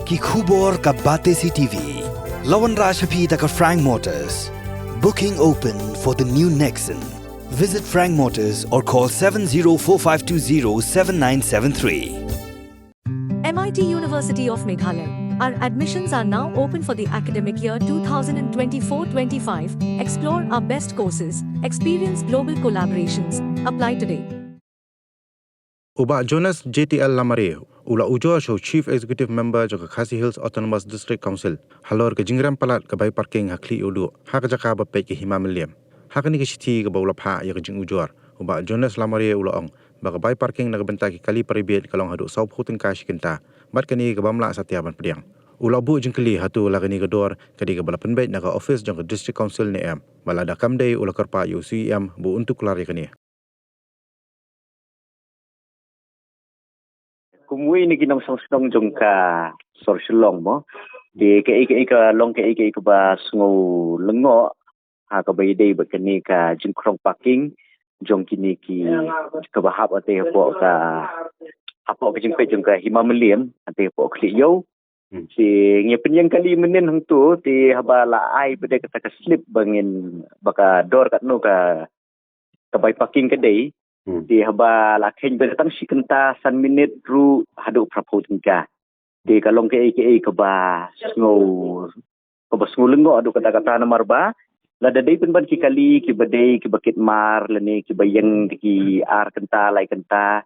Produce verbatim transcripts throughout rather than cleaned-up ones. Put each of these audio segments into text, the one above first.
Ki khubor ka Batesi T V. La wanrah sha phi da ka Frank Motors. Booking open for the new Nexon. Visit Frank Motors or call seven zero four five two zero seven nine seven three. M I T University of Meghalaya. Our admissions are now open for the academic year twenty twenty-four twenty-five. Explore our best courses, experience global collaborations. Apply today. U Bah Jonas J T L Lamare u la ujor sha u Chief Executive Member jong ka Khasi Hills Autonomous District Council halor ka jingrem palat ka bai parking ha Khlieh Ïewduh, ha ka jaka ba peit ka Hima Mylliem. Ha kane ka shithi kaba u la phah ïa ka jingujor, u Bah Jonas Lamare u la ong ba ka bai parking na ka bynta ki kali private ka long haduh sawphew tyngka shi kynta, bad kane ka bym lah satia ban pdiang. U la buh jingkylli hato la kane ka dor ka dei kaba la pynbeit na ka office jong ka District Council ne em, bad lada kam dei u la kyrpad ïa u C E M ba un tuklar ïa kane. Kumwei na ki nongshong shnong jong ka sor Shillong mo, te kaei kaei ka long kaei kaei kaba sngew lyngngoh ha kaba ïadei bad kane ka jingkhrong parking jong kine ki, kaba hap hangtei hapoh ka, hapoh ka jingpeit jong ka Hima Mylliem hangtei hapoh Khlieh Ïew. Hmm. Te ngi pynïeng kali mynnin hangto, te haba la ai pat de kata ka slip ba ngin, ba ka dor katno ka, ka bai parking ka dei. Hmm. Te haba la kheiñ ba tang shi kynta san minit ruh haduh phraphew tyngka. Te ka long kaei kaei kaba sngew, kaba sngew lyngngoh haduh katta katta namar ba lada dei pynban ki kali kiba dei kiba kit mar lane kiba ïeng da ki ar kynta lai kynta,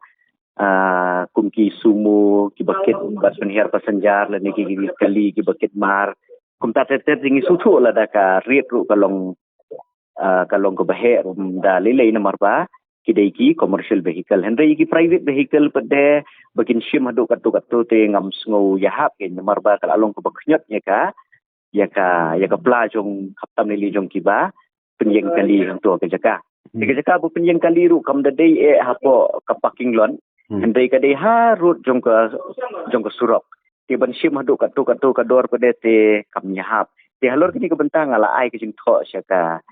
ah, kum ki sumo kiba kit bad pynhiar passenger lane ki, ki kali kiba kit mar. Kumta ter ter te ngi sngewthuh lada ka rate ruh ka long, ah, ka long kaba heh ruh da lei lei namar ba ki dei ki commercial vehicle. Hynrei ki private vehicle pat de ba kin shim haduh katto katto te ngam sngew ïahap kein namar ba ka la long kaba khñiot ïa ka, ïa ka, ïa ka pla jong khaptam lili jong kiba pynïeng kali hangto ka jaka. Hmm. Te ka jaka ba pynïeng kali ruh kam da dei eh hapoh ka parking lot. Hmm. Hynrei ka dei harud jong ka, jong ka surok. Te ban shim haduh katto katto ka dor pat de te kam ïahap. Te halor kane ka bynta nga la ai ka jingthoh sha ka,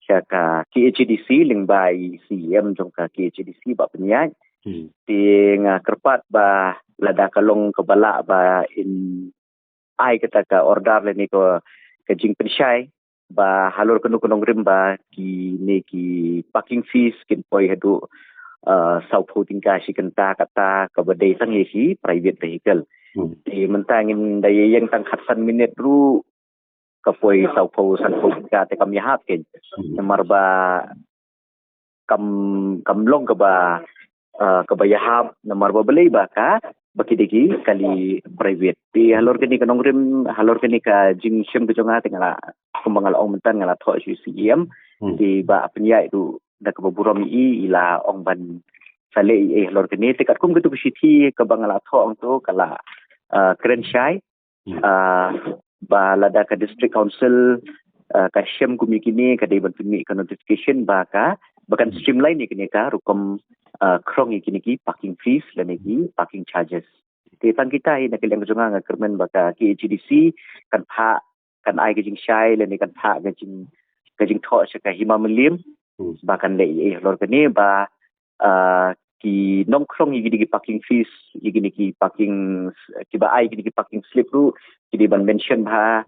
sha ka K H A D C lyngba i C E M jong ka K H A D C Bah Pynïaid. Hmm. Te nga kyrpad ba lada ka long kaba lah ba in ai kata ka order lane ka, ka jingpynshai ba halor kano kano ka nongrim ba kine ki parking fees kin poi haduh, ah, sawphew tyngka shi kynta kata kaba dei tang ïa ki private vehicle. Hmm. Te mynta ngin da ïeng tang khatsan minit ruh ka poi sawphew sanphew tyngka te kam ïahap kein. Hmm. Namar ba kam, kam long kaba, ah, kaba ïahap namar ba balei ba ka, ba ki dei ki kali private. Te halor kane ka nongrim, halor kane ka jingshim ka jong nga te nga la, kumba nga la ong mynta nga la thoh sha u C E M. Hmm. Te Bah Pynïaid ruh da kaba burom ïa i, i la ong ban sa leh ei ei halor kane. Te katkum katu ka shithi kaba nga la thoh hangto ka la, ah, kren shai. Hmm. Ah, ba lada ka District Council, ah, ka shem kum ïa kine ka dei ban pynmih ka notification ba ka, ba kan, hmm, streamline ïa kine ka rukom, ah, khrong ïa kine ki parking fees lane ki parking charges. Te tang kita hi na ka liang jong nga nga kyrmen ba ka K H A D C kan phah, kan ai ka jingshai lane kan phah ka jing, ka jingthoh sha ka Hima Mylliem. Hmm. Ba kan leh ei ei halor kane ba, ah, ki nongkhrong ïa kine ki parking fees, ïa kine ki parking, kiba ai kine ki parking slip ruh ki dei ban mention bha,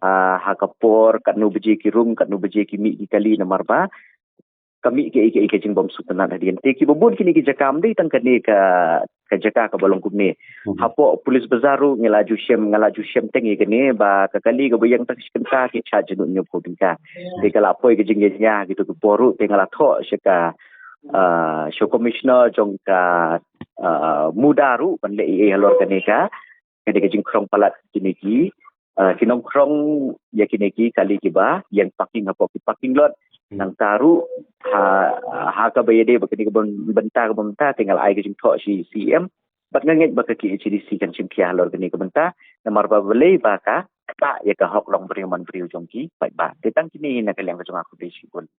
ah, ha ka por katno baje ki rung, katno baje ki mih ki kali namar ba ka mih kaei kaei ka jingbymsuk tynnat hadien. Te kiba bun kine ki jaka ym dei tang kane ka, ka jaka kaba long kumne. Hmm. Hapoh Police Bazar ruh nga la ju shem, nga la ju shem teng ïa kane ba ka kali kaba ïeng tang shi kynta ki charge haduh hynñiewphew tyngka. Te ka la poi ka jingïañia kito ki por ruh te nga la thoh sha ka, ah, sha u Commissioner jong ka, ah, MUDA ruh ban leh ei ei halor kane ka, kane ka jingkhrong palat kine ki, ah, ki nongkhrong ïa kine ki kali kiba ïeng parking hapoh ki parking lot. Hmm. Nangta ruh ha, ha kaba ïadei bad kane ka byn-, bynta kaba mynta te nga la ai ka jingthoh sha u C E M. Bad nga ngeit ba ka K H A D C kan shim khia halor kane ka bynta namar ba balei ba ka ktah ïa ka hok long briew man briew jong ki paidbah. Te tang kine hi na ka liang ka jong nga, khublei shibun.